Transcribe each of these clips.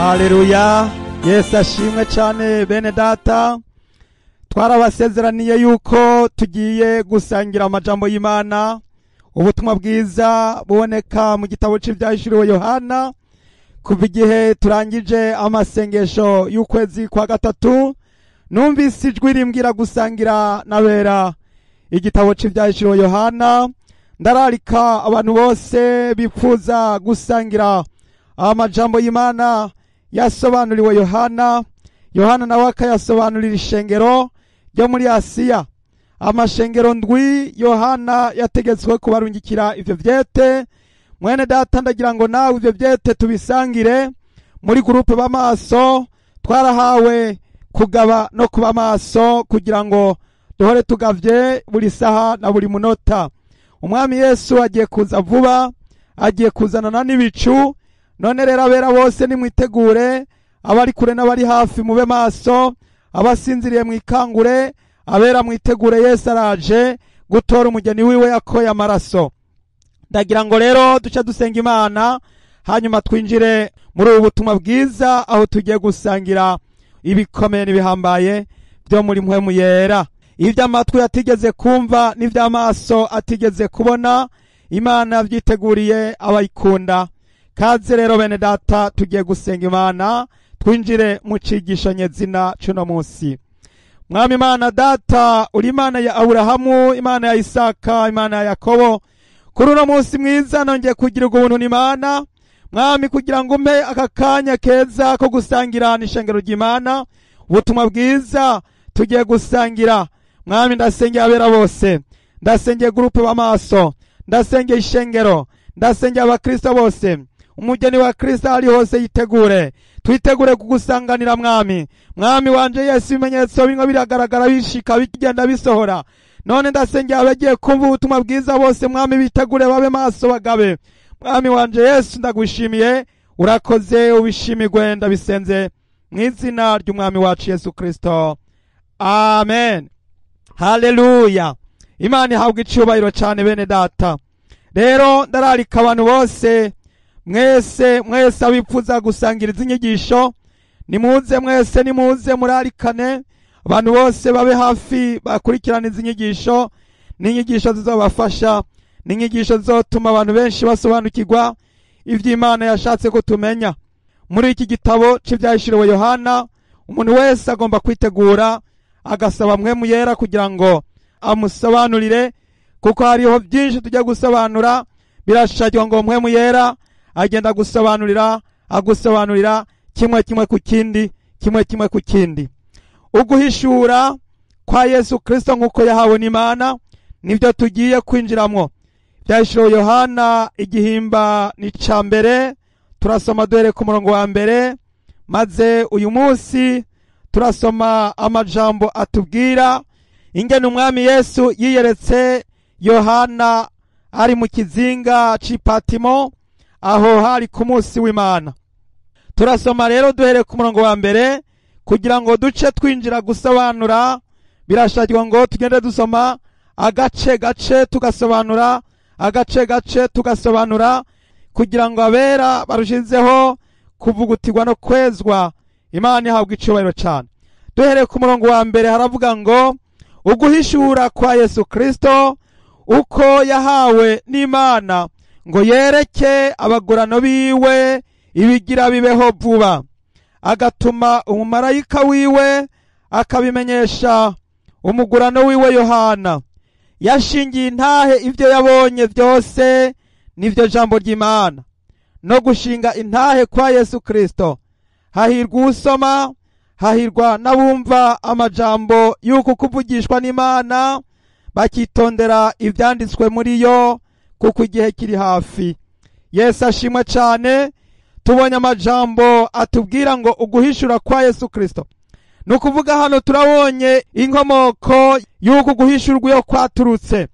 Haleluya, Yesu ashimwe cyane. Bene data, twarabasezeraniye yuko tugiye gusangira amajambo y'Imana, ubutumwa bwiza buboneka mu gitabo cy'ibyahishuriwe Yohana. Kuva igihe turangije amasengesho y'ukwezi kwa gatatu, numvise ijwi rimbwira gusangira n'abera igitabo cy'ibyahishuriwe Yohana. Ndararika abantu bose bifuza gusangira amajambo y'Imana yasobanuriwe Yohana, Yohana nawe akayasobanurira ishengero ryo muri Asiya. Amashengero ndwi Yohana yategetswe kubarungikira ivyo vyete. Mwene data, ndagira ngo nawe ivyo vyete tubisangire muri groupe b'amaso. Twarahawe kugaba no kuba maso kugira ngo duhore tugavye buri saha na buri munota. Umwami Yesu agiye kuza vuba, agiye kuzanana n'ibicu. None rero abera bose nimwitegure, abari kure n'abari hafi mube maso, abasinziriye mwikangure, abera mwitegure, Yesu araje gutora umugeni wiwe yakoye amaraso. Ndagira ngo rero duce dusenga Imana, hanyuma twinjire muri ubu butumwa bwiza aho tugiye gusangira ibikomeye n'ibihambaye byo muri mpwemu yera, iby'amatwi atigeze kumva n'iby'amaso atigeze kubona, Imana yabyiteguriye abayikunda. Kaze rero bene data, tugiye gusenga Imana, twinjire mu cigisho nyezina cuno munsi. Mwami Imana data, uri Imana ya Aburahamu, Imana ya Isaka, Imana ya Yakobo, kuri uno munsi mwiza nongeye kugira ubuntu n'Imana, Mwami, kugira ngo umpe aka kanya keza ko gusangira n'ishengero ry'Imana ubutumwa bwiza tugiye gusangira. Mwami, ndasengera abera bose, ndasengeye groupe b'amaso, ndasengeye ishengero, ndasengeye abakristo bose. Umugeni wa Kristo ari hose yitegure, twitegure kugusanganira Mwami. Mwami wanje Yesu, ibimenyetso bimwe biragaragara bishika bigenda bisohora. None ndasengeye abagiye kumva ubutumwa bwiza bose, Mwami, bitegure babe maso bagabe. Mwami wanje Yesu, ndagushimiye, urakoze, ubishimirwe, ndabisenze mu izina ry'Umwami wacu Yesu Kristo, amen. Haleluya, Imana ihabwa icubahiro cyane. Bene data, rero ndararika abantu bose, mwese mwese abifuza gusangira izi nyigisho, nimuze mwese, nimuze murarikane abantu bose babe hafi bakurikirana izi nyigisho. Ni inyigisho zizobafasha, ni inyigisho zizotuma abantu benshi basobanukirwa ivy'Imana yashatse ko tumenya muri iki gitabo c'ivyahishuriwe Yohana. Umuntu wese agomba kwitegura agasaba mpwemu yera kugira ngo amusobanurire, kuko hariho byinshi tujya gusobanura. Birashakirwa ngo mpwemu yera agenda gusobanurira, agusobanurira kimwe kimwe ku kindi, kimwe kimwe ku kindi. Uguhishura kwa Yesu Kristo nk'uko yahawe n'Imana nibyo tugiye kwinjiramwo. Byahishuriwe Yohana igihimba ni ca mbere, turasoma duhere ku murongo wa mbere, maze uyu munsi turasoma amajambo atubwira ingene Umwami Yesu yiyeretse Yohana ari mu kizinga c'i Patimo, aho hari ku munsi w'Imana. Turasoma rero duhere ku murongo wa mbere kugira ngo duce twinjira gusobanura. Birashakirwa ngo tugende dusoma agace gace tugasobanura, agace gace tugasobanura, kugira ngo abera barushizeho kuvugutirwa no kwezwa. Imana ihabwa icubahiro cyane. Duhereye ku murongo wa mbere, haravuga ngo: uguhishura kwa Yesu Kristo uko yahawe n'Imana ngo yereke abagurano biwe ibigira bibeho vuba, agatuma umumarayika wiwe akabimenyesha umugurano wiwe Yohana. Yashingiye intahe ibyo yabonye byose, nivyo jambo ry'Imana no gushinga intahe kwa Yesu Kristo. Hahirwa usoma, hahirwa n'abumva amajambo y'uku kuvugishwa n'Imana, bakitondera ivyanditswe muri yo, kuko igihe kiri hafi. Yesu ashimwe cyane. Tubonye amajambo atubwira ngo uguhishura kwa Yesu Kristo. Ni ukuvuga hano turabonye inkomoko y'uku guhishurwa iyo kwaturutse.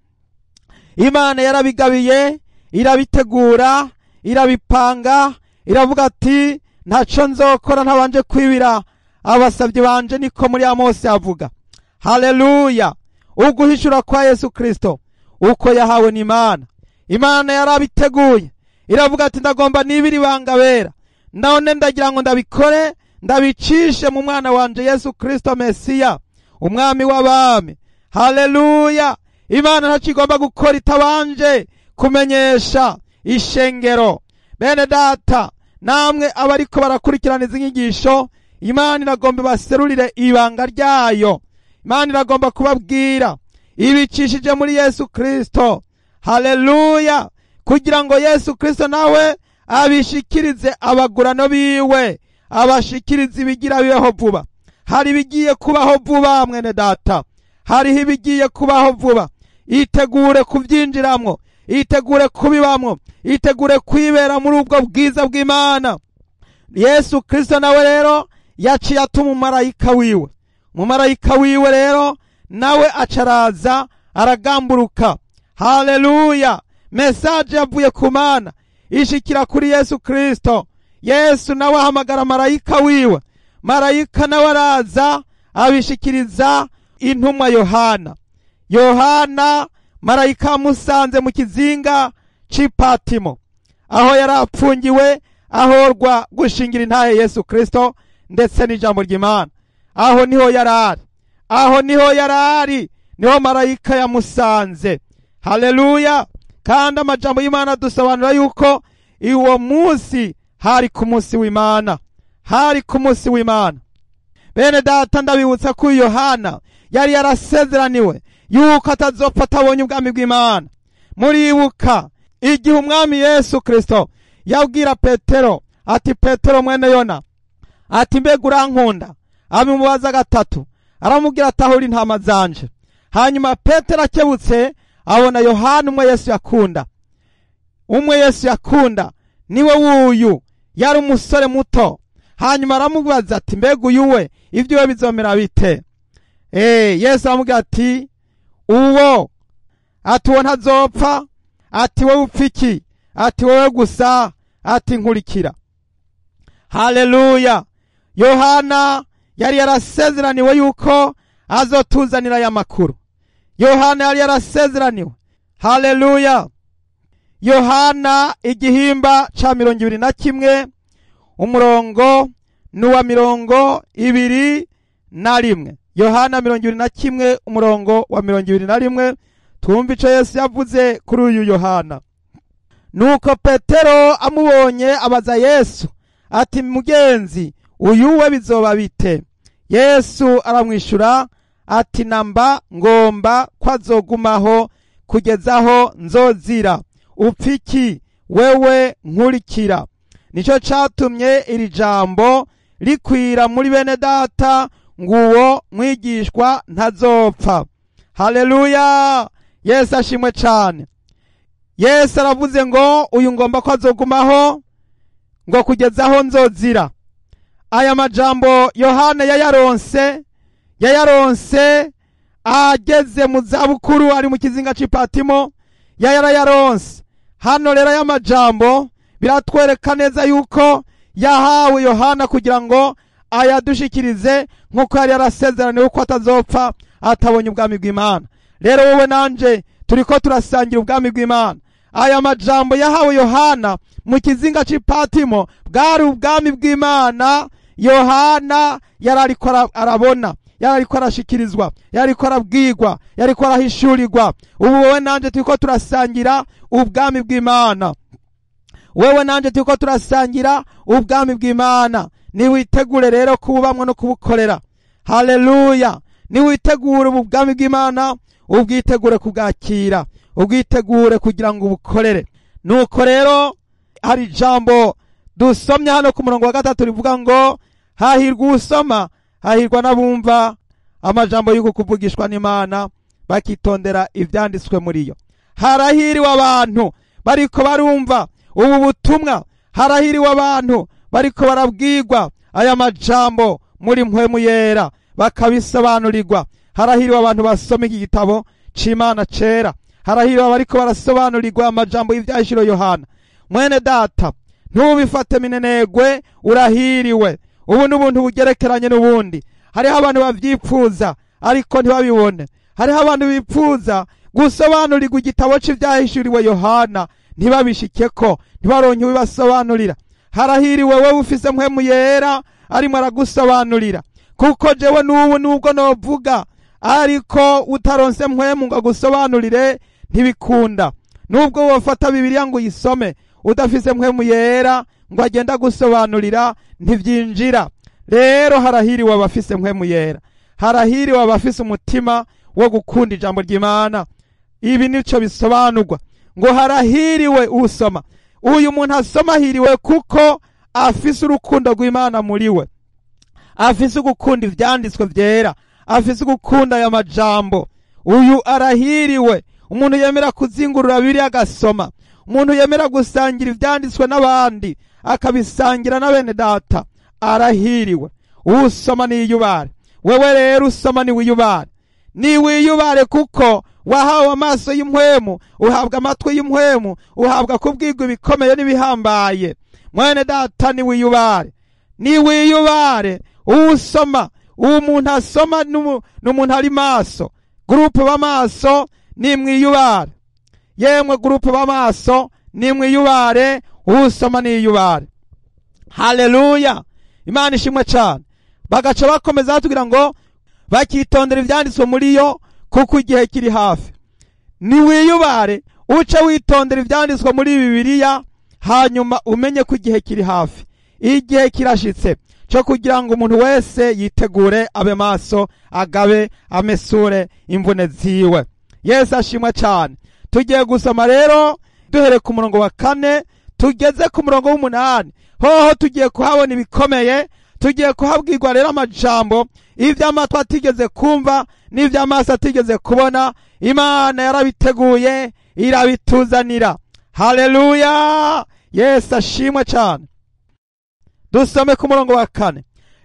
Imana yarabigabiye, irabitegura, irabipanga, iravuga ati: ntaco nzokora ntabanje kwibira abasabyi banje. Niko muri Amosi avuga. Haleluya! Uguhishura kwa Yesu Kristo uko yahawe n'Imana. Imana yarabiteguye, iravuga ati: ndagomba nibiri banga bera. None ndagira ngo ndabikore, ndabicishe mu mwana wanje Yesu Kristo Mesiya, umwami w'abami. Haleluya! Imana ntacigomba gukora itabanje kumenyesha ishengero. Bene data, namwe abariko barakurikirana izi nyigisho, Imana iragomba baserurire ibanga ryayo. Imana iragomba kubabwira ibicishije muri Yesu Kristo. Haleluya! Kugira ngo Yesu Kristo nawe abishikirize abagurano biwe, abashikirize ibigira bibeho vuba. Hari ibigiye kubaho vuba, mwene data, hariho ibigiye kubaho vuba. Itegure kubyinjiramwo, itegure kubibamwo, itegure kwibera muri ubwo bwiza bw'Imana. Yesu Kristo nawe rero yaciye atuma umumarayika wiwe. Umumarayika wiwe rero nawe acaraza aragamburuka. Haleluya! Mesaje yavuye ku Mana ishikira kuri Yesu Kristo. Yesu nawe ahamagara marayika wiwe, marayika nawe araza abishikiriza intumwa Yohana. Yohana marayika amusanze mu kizinga c'Ipatimo, aho yari apfungiwe ahorwa gushingira intahe Yesu Kristo ndetse n'ijambo ry'Imana. Aho niho yarari, aho niho yarari, niho marayika yamusanze. Haleluya! Kandi amajambo y'Imana dusobanura yuko uwo munsi hari ku munsi w'Imana, hari ku munsi w'Imana. Bene data, ndabibutsa ko Yohana yari yarasezeraniwe yuko atazopfa atabonye ubwami bw'Imana. Muribuka igihe umwami Yesu Kristo yabwira Petero ati, Petero mwene Yona, ati mbega urankunda? Abimubaza gatatu, aramubwira ati ahura intama zanje. Hanyuma Petero akebutse abona Yohana umwe Yesu yakunda, umwe Yesu yakunda niwe wuyu, yari umusore muto. Hanyuma aramubaza ati mbega uyu we ibyo we bizomera bite? Yesu aramubwira ati uwo, ati uwo ntazopfa, ati wowe upfa iki? Ati wowe gusa, ati nkurikira. Haleluya! Yohana yari yarasezeraniwe yuko azotuzanira aya makuru. Yohana yari yarasezeraniwe. Haleluya! Yohana igihimba ca 21, umurongo nuwa 21. Yohana 21 umurongo wa 21. Twumva ico Yesu yavuze kuri uyu Yohana. Nuko Petero amubonye abaza Yesu ati mugenzi, uyu we bizoba bite? Yesu aramwishura ati namba ngomba kwazogumaho kugezaho nzozira, upfiki wewe nkurikira. Nico catumye iri jambo rikwira muri bene data nguwo mwigishwa ntazopfa. Haleluya! Yesu ashimwe cane. Yesu aravuze ngo uyu ngomba ko azogumaho ngo kugezaho nzozira. Aya majambo Yohana yayaronse ageze mu zabukuru, ari mu kizinga c'Ipatimo, yayarayaronse. Hano rero aya majambo biratwereka neza yuko yahawe Yohana kugira ngo ayadushikirize nkuko yari yarasezeraniwe uko atazopfa atabonye ubwami bw'Imana. Rero wowe nanje turiko turasangira ubwami bw'Imana. Aya majambo yahawe Yohana mu kizinga c'Ipatimo bwari ubwami bw'Imana. Yohana yarariko arabona, yarariko arashikirizwa, yarariko arabwirwa, yarariko arahishurirwa. Ubu wowe nanje turiko turasangira ubwami bw'Imana. Wewe nanje turiko turasangira ubwami bw'Imana. Niwitegure rero kubamwo no kubukorera. Haleluya! Niwitegure ubwami bw'Imana, ubwitegure kubwakira, ubwitegure kugira ngo ubukorere. Nuko rero hari ijambo dusomye hano ku murongo wa 3 rivuga ngo hahirwa usoma, hahirwa n'abumva amajambo y'uko kuvugishwa n'Imana bakitondera ivyanditswe muri yo. Harahiriwe abantu bariko barumva ubu butumwa, harahiriwe abantu bariko barabwirwa aya majambo muri mpwemu yera bakabisobanurirwa. Harahiriwe abantu basoma iki gitabo c'Imana cera. Harahiriwe abariko barasobanurirwa amajambo y'ivyahishuro Yohana. Mwene data, ntubifate minenegwe, urahiriwe. Ubu n'ubuntu bugerekeranye n'ubundi. Hariho abantu bavyipfuza ariko ntibabibone. Hariho abantu bipfuza gusobanurirwa igitabo c'ivyahishuriwe Yohana ntibabishikeko, ntibaronke ubibasobanurira. Harahiriwe wewe ufise mpwemu yera arimo aragusobanurira, kuko jewe n'ubu nubwo novuga ariko utaronse mpwemu ngo agusobanurire ntibikunda. Nubwo wofata Bibiliya ngo uyisome udafise mpwemu yera ngo agenda agusobanurira ntivyinjira. Rero harahiriwe abafise mpwemu yera, harahiriwe abafise umutima wo gukunda ijambo ry'Imana. Ibi nico bisobanurwa ngo harahiriwe usoma. Uyu muntu asoma ahiriwe kuko afise urukundo rw'Imana muri we, afise ugukunda ivyanditswe vyera, afise ugukunda aya majambo. Uyu arahiriwe. Umuntu yemera kuzingurura Bibiliya agasoma, umuntu yemera gusangira ivyanditswe n'abandi akabisangira na bene data, arahiriwe. Usoma niyubare. Wewe rero usoma ni wiyubare, ni wiyubare kuko wahawe amaso y'impwemu, uhabwa amatwi y'impwemu, uhabwa kubwirwa ibikomeye n'ibihambaye. Mwene data ni wiyubare, ni wiyubare. Usoma, umuntu asoma n'umuntu ari maso. Groupe b'amaso ni mwiyubare. Yemwe groupe b'amaso ni mwiyubare. Usoma niyubare. Haleluya, Imana ishimwe cyane. Bagaca bakomeza batubwira ngo bakitondera ivyanditswe muri yo kuko igihe kiri hafi. Ni wiyubare, uce witondera ivyanditswe muri Bibiliya, hanyuma umenye ko igihe kiri hafi. Igihe kirashitse cyo kugira ngo umuntu wese yitegure, abe maso, agabe, amesure imvune ziwe. Yesu ashimwe cyane. Tugiye gusoma rero duhere ku murongo wa 4 tugeze ku murongo w'8. Hoho tugiye kuhabona ibikomeye, tugiye kuhabwirwa rero amajambo ivy'amatwi atigeze kumva n'ivy'amaso atigeze kubona. Imana yarabiteguye irabituzanira. Haleluya, Yesu ashimwe cyane. Dusome ku murongo wa 4.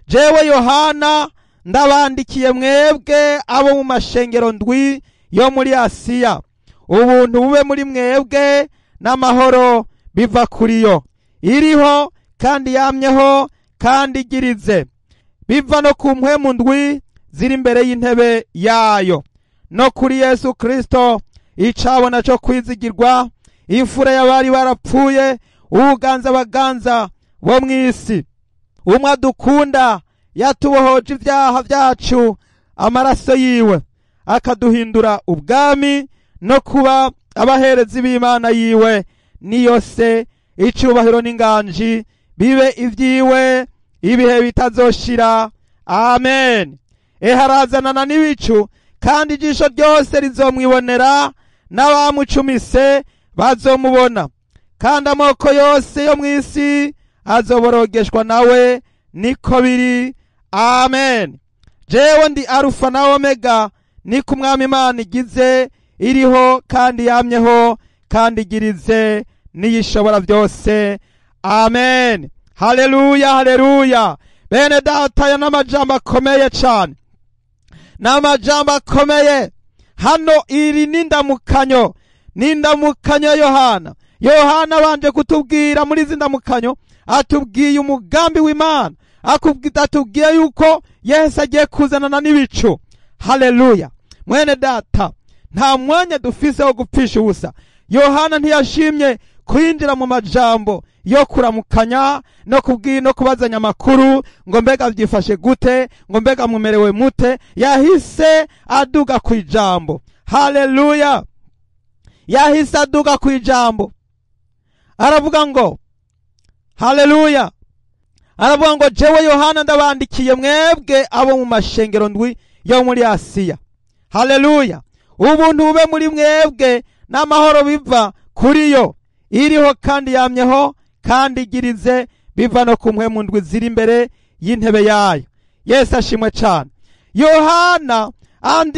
Jewe Yohana ndabandikiye mwebwe abo mu mashengero ndwi yo muri Asiya, ubuntu bube muri mwebwe n'amahoro biva kuri yo iriho kandi yamyeho kandi igirize, biva no ku mpwemu ndwi ziri imbere y'intebe yayo, no kuri Yesu Kristo icabona cyo kwizigirwa, imfura y'abari barapfuye, uganza baganza bo mw'isi. Umwe adukunda yatubohoje ibyaha byacu amaraso yiwe, akaduhindura ubwami no kuba abaherezi b'Imana yiwe. Niyo se icubahiro n'inganji bibe ivyiwe ibihe bitazoshira. Amen. Eharazanana n'ibicu, kandi ijisho ryose rizomwibonera, n'abamucumise bazomubona, kandi amoko yose yo mw'isi azoborogeshwa nawe. Niko biri. Amen. Jewe ndi Arufa na Omega, niko Umwami Imana igize, iriho kandi yamyeho kandi igirize, niyishobora byose. Amen. Haleluya, haleluya. Bene data, aya n'amajambo akomeye cyane, n'amajambo akomeye. Hano iri n'indamukanyo, n'indamukanyo ya Yohana. Yohana abanje kutubwira muri izi ndamukanyo, atubwiye umugambi w'Imana, atubwiye yuko Yesu agiye kuzanana n'ibicu. Haleluya. Mwene data, nta mwanya dufise wo gupfisha ubusa. Yohana ntiyashimye kwinjira mu majambo yo kuramukanya no kubwira no kubazanya amakuru ngo mbega byifashe gute, ngo mbega mumerewe mute. Yahise aduga ku ijambo. Haleluya. Yahise aduga ku ijambo, aravuga ngo haleluya, aravuga ngo jewe Yohana ndabandikiye mwebwe abo mu mashengero ndwi yo muri Asiya. Haleluya. Ubuntu bube muri mwebwe n'amahoro biva kuri yo iriho kandi yamyeho kandi igirize, biva no ku mpwemu ndwi ziri imbere y'intebe yayo. Yesu ashimwe cyane. Yohana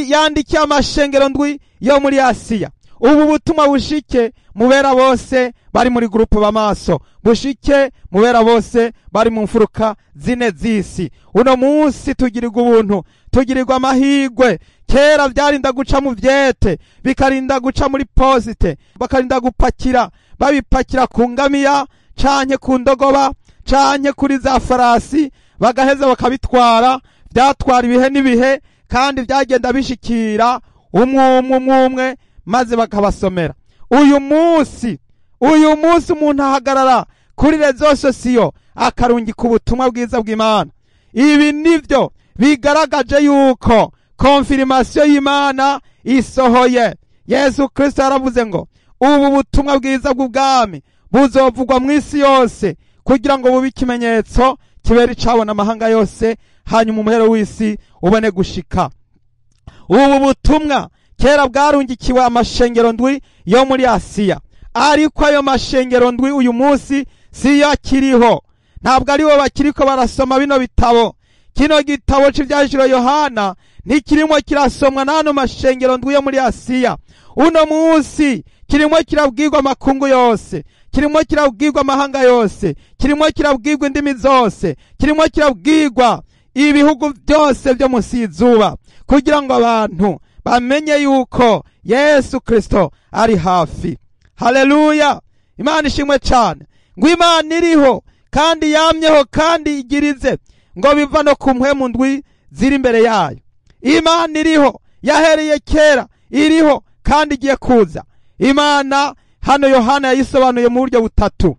yandikiye amashengero ndwi yo muri Asiya. Ubu butumwa bushike mubera bose bari muri groupe b'amaso, bushike mubera bose bari mu mfuruka zine z'isi. Uno munsi tugirirwa ubuntu, tugirirwa amahirwe. Kera byarinda guca mu vyete, bikarinda guca muri posite, bakarinda gupakira, babipakira ku ngamiya canke ku ndogoba canke kuri za farasi, bagaheza bakabitwara. Byatwara ibihe n'ibihe, kandi byagenda bishikira umwe umwe umwe, maze bakabasomera. Uyu munsi umuntu ahagarara Kuri réseaux sociaux akarungika ubutumwa bwiza bw'Imana. Ibi nivyo bigaragaje yuko confirmation y'Imana isohoye. Yesu Kristo yaravuze ngo ubu butumwa bwiza bw'ubwami buzovugwa mu isi yose kugira ngo bube ikimenyetso kibera icabona amahanga yose, hanyuma umuhero w'isi ubone gushika. Ubu butumwa kera bwarungikiwe amashengero ndwi yo muri Asiya, ariko ayo mashengero ndwi uyu munsi siyo akiriho. Ntabwo aribo bakiriko barasoma bino bitabo. Kino gitabo c'Ivyahishuriwe Yohana ntikirimo kirasomwa n'ano mashengero ndwi yo muri Asiya. Uno munsi kirimo kirabwirwa amakungu yose, kirimo kirabwirwa amahanga yose, kirimo kirabwirwa indimi zose, kirimo kirabwirwa ibihugu byose byo munsi y'izuba, kugira ngo abantu bamenye yuko Yesu Kristo ari hafi. Haleluya! Imana ishimwe cyane. Ngo Imana iriho kandi yamyeho kandi igirize, ngo biva no ku mpwemu ndwi ziri imbere yayo. Imana iriho, yahereye kera, iriho kandi igiye kuza. Imana hano Yohana yayisobanuye mu buryo butatu.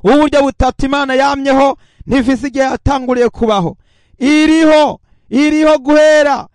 Uburyo butatu Imana yamyeho ntifise igihe yatanguriye kubaho. Iriho, iriho guhera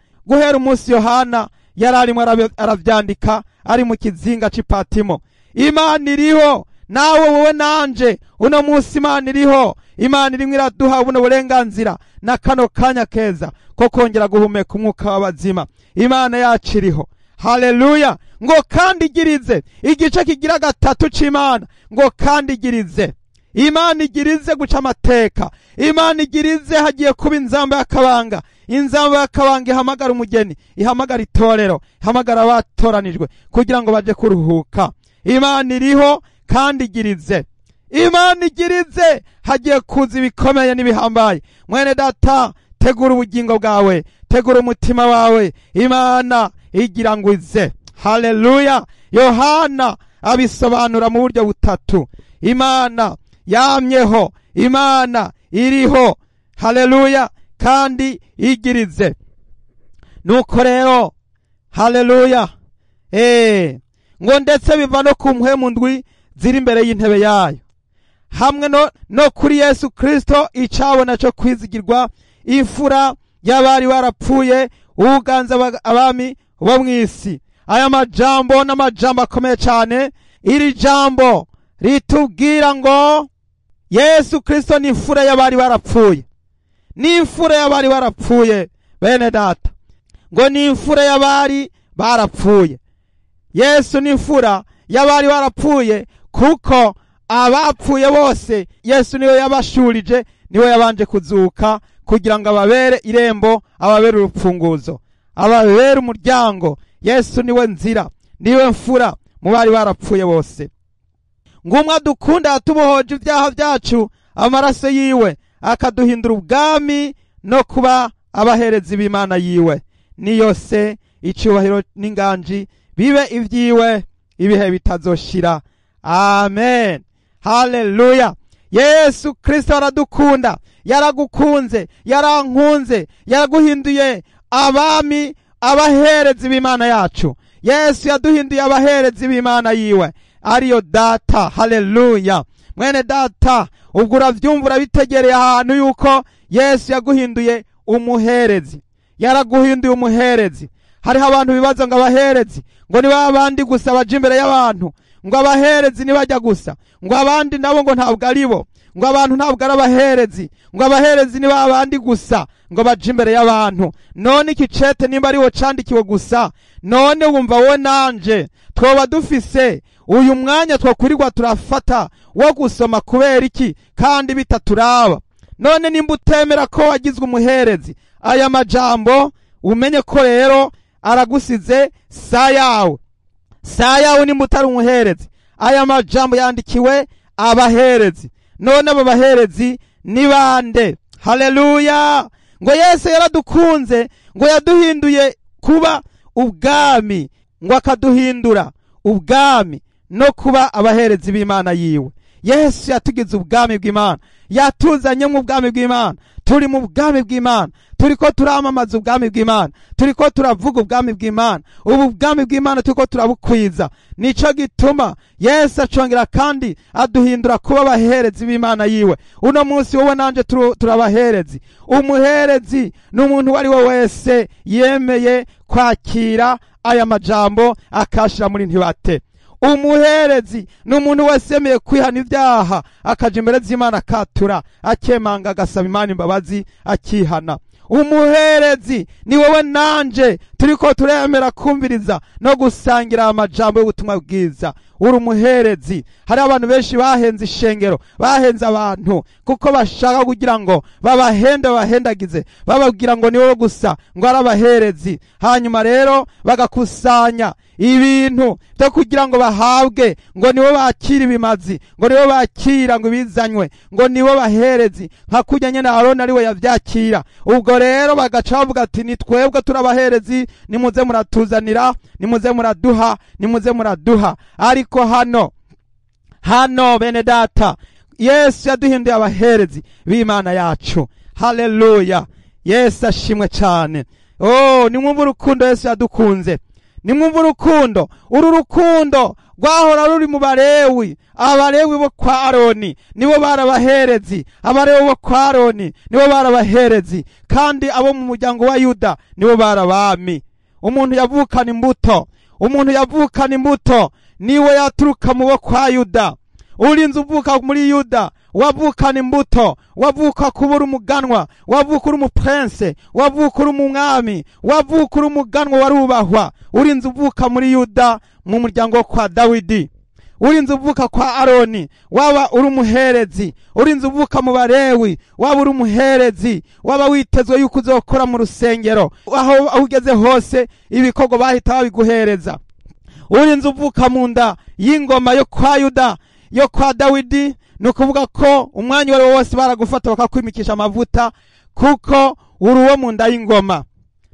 umunsi Yohana yari arimo aravyandika ari mu kizinga c'Ipatimo. Imana iriho, nawe wowe nanje uno munsi Imana iriho. Imana irimwo iraduha buno burenganzira na kano kanya keza ko kongera guhumeka umwuka w'abazima. Imana yacu iriho. Haleluya! Ngo kandi igirize, igice kigira gatatu c'Imana, ngo kandi igirize. Imana igirize guca amateka. Imana igirize, hagiye kuba inzamba y'akabanga. Inzamba y'akabanga ihamagara umugeni, ihamagara itorero, ihamagara abatoranijwe kugira ngo baje kuruhuka. Imana iriho kandi igirize. Imana igirize, hagiye kuza ibikomeye n'ibihambaye. Mwene data, tegura ubugingo bwawe, tegura umutima wawe. Imana igira ngo ize. Haleluya! Yohana abisobanura mu buryo butatu. Imana yamyeho, Imana iriho, haleluya, kandi igirize. Nuko rero, haleluya, ngo ndetse biva no ku mpwemu ndwi ziri imbere y'intebe yayo, hamwe no kuri Yesu Kristo icabona cyo kwizigirwa, imfura y'abari barapfuye, uganza abami bo mw'isi. Aya majambo n'amajambo akomeye cyane. Iri jambo ritubwira ngo Yesu Kristo ni imfura y'abari barapfuye, ni imfura y'abari barapfuye. Bene data, ngo ni imfura y'abari barapfuye. Yesu ni imfura y'abari barapfuye, kuko abapfuye bose Yesu niwe yabashurije, niwe yabanje kuzuka kugira ngo ababere irembo, ababere urupfunguzo, ababere umuryango. Yesu niwe nzira, niwe mfura mu bari barapfuye bose. Ngumwa dukunda yatubohoje ibyaha byacu, amaraso yiwe akaduhindura ubwami no kuba abaherezi b'Imana yiwe. Niyo se icyubahiro n'inganji bibe ibyiwe ibihe bitazoshira. Amen. Haleluya. Yesu Kristo aradukunda, yaragukunze, yarankunze, yaraguhinduye abami, abaherezi b'Imana yacu. Yesu yaduhinduye abaherezi b'Imana yiwe, ariyo data. Haleluya. Mwene data, ubwo uravyumva, urabitegereye ahantu yuko Yesu yaguhinduye umuherezi. Yaraguhinduye umuherezi. Hariho abantu bibaza ngo abaherezi ngo ni babandi gusa baje imbere y'abantu, ngo abaherezi nibajya gusa, ngo abandi nabo ngo ntabwo aribo, ngo abantu ntabwo ari abaherezi, ngo abaherezi ni babandi gusa ngo baje imbere y'abantu. None iki cete nimba ariwo candikiwe gusa, none wumva wowe nanje twoba dufise uyu mwanya twakwirirwa turafata wo gusoma kubera iki kandi bitaturaba? None nimba utemera ko wagizwe umuherezi, aya majambo umenye ko rero aragusize saa yawe, saa yawe nimba utari umuherezi. Aya majambo yandikiwe abaherezi. None abo baherezi ni bande? Haleluya! Ngo Yesu yaradukunze, ngo yaduhinduye kuba ubwami, ngo akaduhindura ubwami no kuba abaherezi b'Imana yiwe. Yesu yatugize ubwami bw'Imana, yatuzanye mu bwami bw'Imana. Turi mu bwami bw'Imana, turiko turamamaza ubwami bw'Imana, turiko turavuga ubwami bw'Imana. Ubu bwami bw'Imana turiko turabukwiza. Nico gituma Yesu acongera kandi aduhindura kuba abaherezi b'Imana yiwe. Uno munsi wowe nanje turabaherezi. Umuherezi ni umuntu uwo ari we wese yemeye kwakira aya majambo akashira muri ntibate. Umuherezi ni umuntu wese yemeye kwihana ibyaha, akaja imbere z'Imana akatura, akemanga, agasaba Imana imbabazi, akihana. Umuherezi ni wowe nanje turiko turemera kumviriza no gusangira amajambo y'ubutumwa bwiza. Uri umuherezi. Hari abantu benshi bahenze ishengero, bahenze abantu kuko bashaka kugira ngo babahende, babahendagize, bababwira ngo ni wowe gusa ngo ari abaherezi. Hanyuma rero bagakusanya ibintu byo kugira ngo bahabwe, ngo nibo bakira ibimazi, ngo nibo bakira ngo ibizanywe, ngo nibo baherezi, nka kurya nyene Aroni ari we yavyakira. Ubwo rero bagaca bavuga ati ni twebwe turabaherezi, nimuze muratuzanira, nimuze muraduha, nimuze muraduha. Ariko hano bene data, Yesu yaduhinduye abaherezi b'Imana yacu. Haleluya, Yesu ashimwe cyane. Oh, nimwumve urukundo Yesu yadukunze. Nimwumve urukundo. Uru rukundo rwahora ruri mu Balewi. Abalewi bo kwa Aroni nibo barabaherezi. Abalewi bo kwa Aroni nibo barabaherezi, kandi abo mu muryango wa Yuda nibo barabami. Umuntu yavukana imbuto, umuntu yavukana imbuto niwe yaturuka mu bo kwa Yuda. Urinze uvuka muri Yuda, wavukana imbuto, wavuka kubura umuganwa, wavuka uri umuprince, wavuka uri umwami, wavuka uri umuganwa warubahwa. Urinze uvuka muri Yuda mu muryango kwa Dawidi, urinze uvuka kwa Aroni, waba uri umuherezi. Urinze uvuka mu Balewi, waba uri umuherezi, waba witezwe yuko uzokora mu rusengero, aho ugeze hose ibikorwa bahita babiguhereza. Urinze uvuka mu nda y'ingoma yo kwa Yuda, yo kwa Dawidi, ni ukuvuga ko umwanya wari wose baragufata bakakwimikisha amavuta, kuko uri uwo mu nda y'ingoma.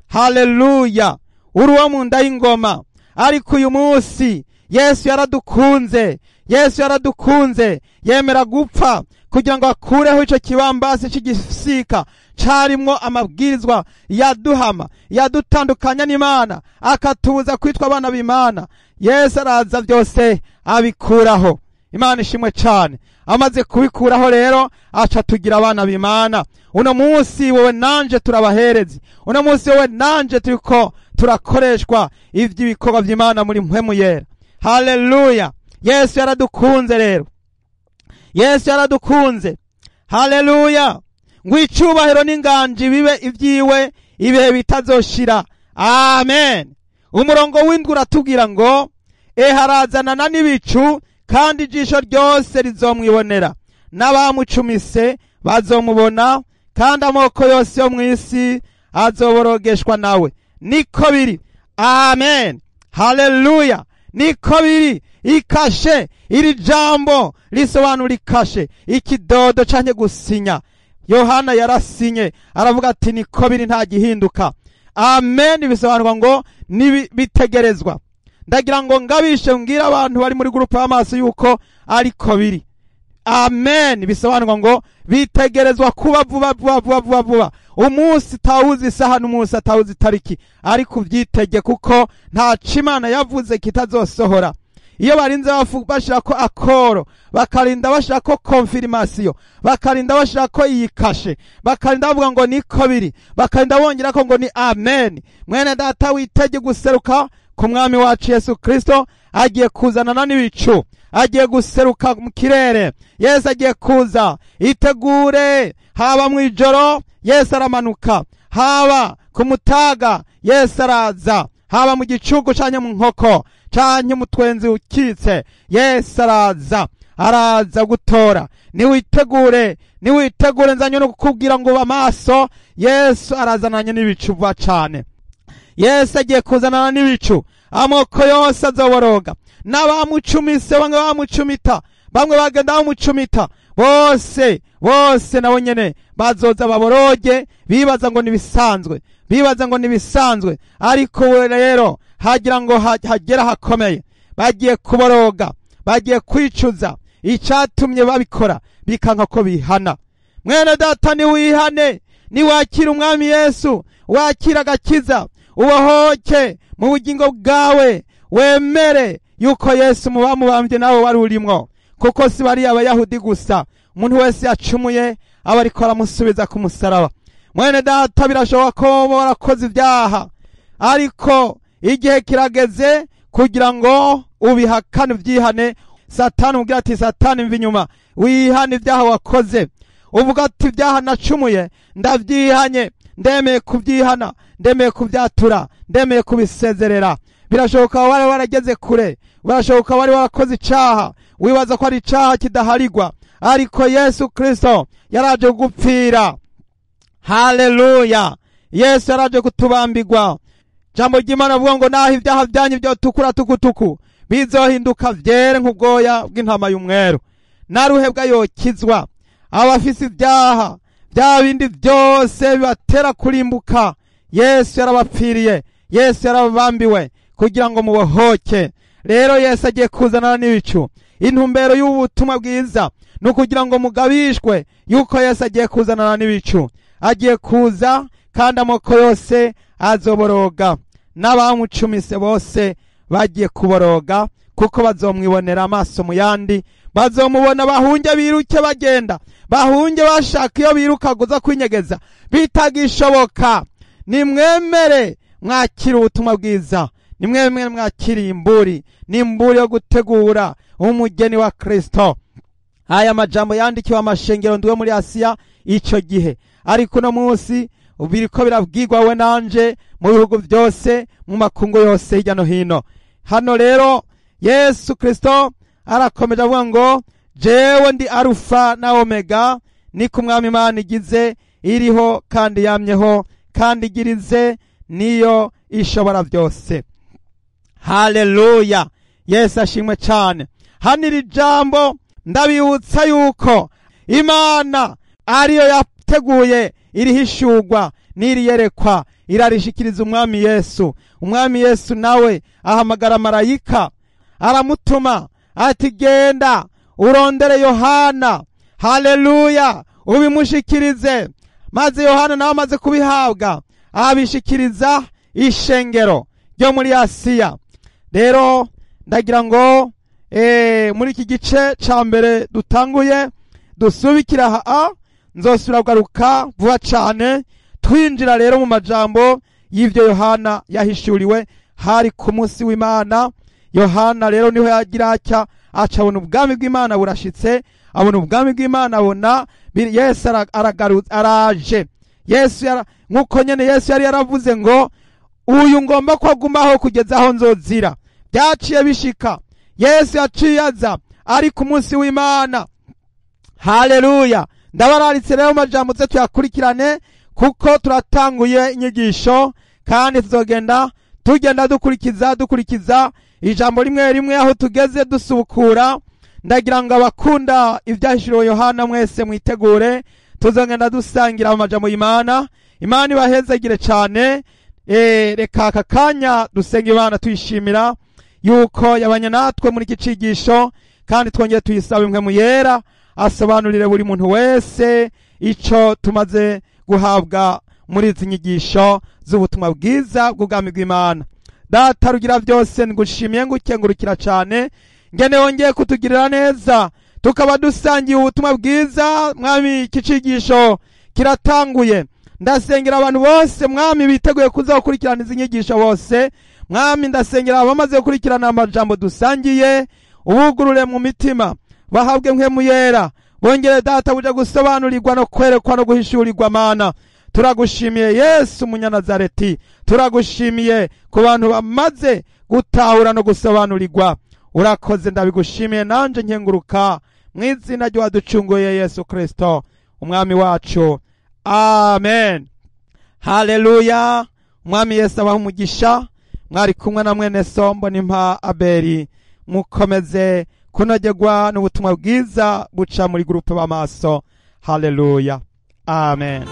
Haleluya, uri uwo mu nda y'ingoma. Ariko uyu munsi Yesu yaradukunze, Yesu yaradukunze, yemera gupfa kugira ngo akureho ico kibambasi c'igisika carimwo amabwirizwa yaduhama, yadutandukanya n'Imana, akatubuza kwitwa abana b'Imana. Yesu araza byose abikuraho. Imana ishimwe cyane. Amaze kubikuraho rero aca tugira abana b'Imana. Uno munsi wowe nanje turabaherezi. Uno munsi wowe nanje turiko turakoreshwa ivy'ibikorwa by'Imana muri mpwemu yera. Haleluya, Yesu yaradukunze rero. Yesu yaradukunze. Haleluya. Ngo icubahiro n'inganji bibe ibyiwe ibihe bitazoshira. Amen. Umurongo w'indwi uratubwira ngo eharazanana n'ibicu, kandi ijisho ryose rizomwibonera, n'abamucumise bazomubona, kandi amoko yose yo mw'isi azoborogeshwa nawe. Niko biri. Amen. Haleluya, niko biri. Ikashe, iri jambo risobanura ikashe, ikidodo canke gusinya. Yohana yarasinye aravuga ati niko biri, nta gihinduka. Amen bisobanurwa ngo nibitegerezwa. Ndagira ngo ngabishe mbwira abantu bari muri groupe y'amaso yuko ariko biri. Amen bisobanurwa ngo bitegerezwa kuba vuba vuba vuba vuba vuba. Umunsi tawuzi isaha n'umunsi atawuzi itariki, ariko uvyitege kuko nta Imana yavuze kitazosohora. Iyo barinze bashirako akoro, bakarinda bashirako confirmation, bakarinda bashirako iyi kashe, bakarinda bavuga ngo niko biri, bakarinda bongerako ngo ni amen. Mwene data witege guseruka ku mwami wacu Yesu Kristo, agiye kuzanana n'ibicu, agiye guseruka mu kirere. Yesu agiye kuza. Itegure, haba mu ijoro Yesu aramanuka, haba ku mutaga Yesu araza, haba mu gicuku canke mu nkoko canke mu twenzi ukitse, Yesu araza, araza gutora. Niwitegure, niwitegure, nzanye no kukubwira ngo amaso. Yesu arazananye n'ibicu vuba cane. Yesu agiye kuzanana n'ibicu, amoko yose azoboroga, n'abamucumise bamwe bamucumita, bamwe bagenda bamucumita, bose bose nabo nyene bazoza baboroge, bibaza ngo nibisanzwe, bibaza ngo nibisanzwe. Ariko we rero hagira ngo hagera hakomeye, bagiye kuboroga, bagiye kwicuza icatumye babikora, bikanka ko bihana. Mwene data niwihane, Niwakira umwami Yesu, wakira agakiza, ubohoke mu bugingo bwawe, wemere yuko Yesu mubamubambye nawe wari urimwo. Kuko si bari abayahudi gusa, umuntu wese yacumuye aba ariko aramusubiza ku musaraba. Mwene data, birashoboka ko warakoze ibyaha, ariko igihe kirageze kugira ngo ubihakane, ubyihane. Satani ubwira ati Satani mva inyuma, wihane ibyaha wakoze. Uvuga ati ibyaha nacumuye ndabyihanye, ndemeye kubyihana, ndemeye kubyatura, ndemeye kubisezerera. Birashoboka wari warageze kure, birashoboka wari warakoze icaha, wibaza ko ari icaha kidaharigwa, ariko Yesu Kristo yaraje gupfira. Haleluya! Yesu yaraje kutubambigwa. Jambo ry'Imana avuga ngo naho ibyaha byanyu byotukura tukutuku, bizohinduka vyere nk'ubwoya bw'intama y'umweru. Naruhebwa yokizwa. Abafise ibyaha bya bindi byose bibatera kurimbuka, Yesu yarabapfiriye, Yesu yarababambiwe kugira ngo mubohoke. Rero Yesu agiye kuzanana n'ibicu. Intumbero y'ubutumwa bwiza ni ukugira ngo mugabishwe yuko Yesu agiye kuzanana n'ibicu. Agiye kuza kandi amoko yose azoboroga, n'abamucumise bose bagiye kuboroga, kuko bazomwibonera amaso mu yandi. Bazomubona bahunge, biruke bagenda, bahunge bashaka iyo biruka kuza kwinyegeza, bitagishoboka. Nimwemere mwakira ubutumwa bwiza, nimwemere mwakira imburi, n'imburi yo gutegura umugeni wa Kristo. Aya majambo yandikiwe amashengero ndwe muri Asiya ico gihe, ariko uno munsi biriko birabwirwa we nanje mu bihugu byose, mu makungu yose hirya no hino. Hano rero Yesu Kristo arakomeje avuga ngo jewe ndi Arufa na Omega, ni ku mwami Imana igize, iriho kandi yamyeho kandi igirize, niyo ishobora byose. Haleluya! Yesu ashimwe cyane. Hano iri jambo ndabibutsa yuko Imana ariyo yateguye irihishurwa n'iriyerekwa, irarishikiriza umwami Yesu. Umwami Yesu nawe ahamagara marayika aramutuma ati genda urondere Yohana, haleluya, ubimushikirize. Maze Yohana nawe amaze kubihabwa abishikiriza ishengero ryo muri Asiya. Rero ndagira ngo muri iki gice ca mbere dutanguye dusubikira aha, nzosubira kugaruka vuba cane twinjira rero mu majambo y'ivyo Yohana yahishuriwe. Hari ku munsi w'Imana. Yohana rero niho yagira atya, aca abona ubwami bw'Imana burashitse, abona ubwami bw'Imana, abona Yesu aragarutse, araje. Yesu nkuko nyene Yesu yari yaravuze ngo uyu ngomba ko agumaho kugeza aho nzozira. Byaciye bishika, Yesu yaciye aza ari ku munsi w'Imana. Haleluya! Ndabararitse rero majambo tse tuyakurikirane, kuko turatanguye inyigisho kandi tuzogenda tugenda dukurikiza ijambo rimwe rimwe aho tugeze dusubukura. Ndagira ngo abakunda ibyahishuriwe Yohana mwese mwitegure, tuzogenda dusangira amajambo y'Imana. Imana ibahezagire cyane. Reka aka kanya dusenga Imana tuyishimira yuko yabanye natwe muri iki cigisho, kandi twongeye tuyisaba imwe mu yera asobanurire buri muntu wese ico tumaze guhabwa muri izi nyigisho z'ubutumwa bwiza bw'ubwami bw'Imana. Data rugira byose, ngushimiye ngukengurukira cyane ngene wongeye kutugirira neza, tukaba dusangiye ubutumwa bwiza. Mwami, iki cigisho kiratanguye. Ndasengera abantu bose mwami biteguye kuza gukurikirana izi nyigisho bose. Mwami, ndasengera abamaze gukurikirana amajambo dusangiye, ubugurure mu mitima, bahabwe mpwemu yera, bongere data buja gusobanurirwa no kwerekwa no guhishurirwa. Mana, turagushimiye Yesu Munyanazareti, turagushimiye ku bantu bamaze gutahura no gusobanurirwa. Urakoze, ndabigushimiye nanje nkenguruka mu izina ry'uwaducunguye Yesu Kristo umwami wacu, amen. Haleluya! Umwami Yesu abaha umugisha. Mwari kumwe na mwene Sombo n'Impa Abeli. Mukomeze kunogerwa n'ubutumwa bwiza buca muri gurupe b'amaso. Haleluya, amen.